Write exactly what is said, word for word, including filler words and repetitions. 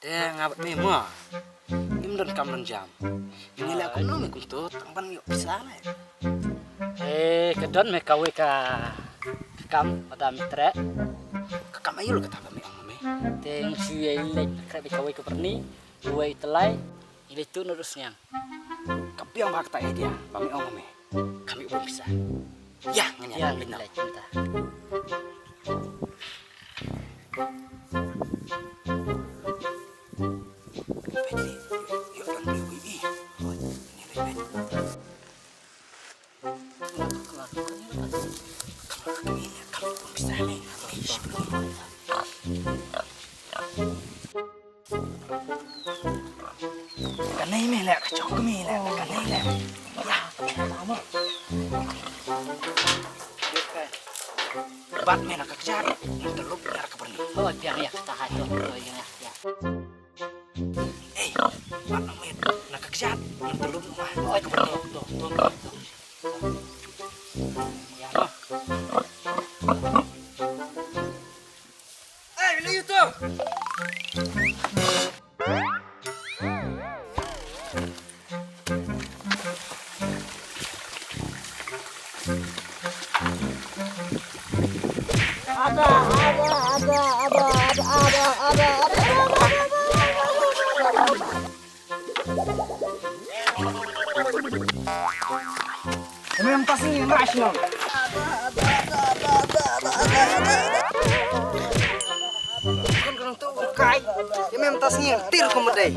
Te nga bad me mo. Ngim don kam don jam. Ngi leh kumno me kumto tang ban ïoh pisa ne. Eh, ka don me kawei ka kam pada me treh. Ka kam aïu kata ba me ong me. Te ngi shu ïa leit khreh bad kawei ka byrni, uwei u tyllai, ngi leit tuh na u sniang. Ka biang ba kata idea ba me ong me. Kam ïoh bun pisa. Ïa, ngan ïa leit na. Leit mynta. Kane me leh, ka jong me leh, kane leh. Ïa. Bat me na ka kjat, ngan tlup ïa ka byrni. Oh, biang ïa ka ta ha jong to ïa ïa. Ei, bat me na ka kjat, ngan tlup ma. Oh, to to to to. Ïa. Ei, lu yu tu. Ada, ada, ada. Em em tas ni, em ras ni. Kan kan tu kai. Em em tas ni, tir ko medai.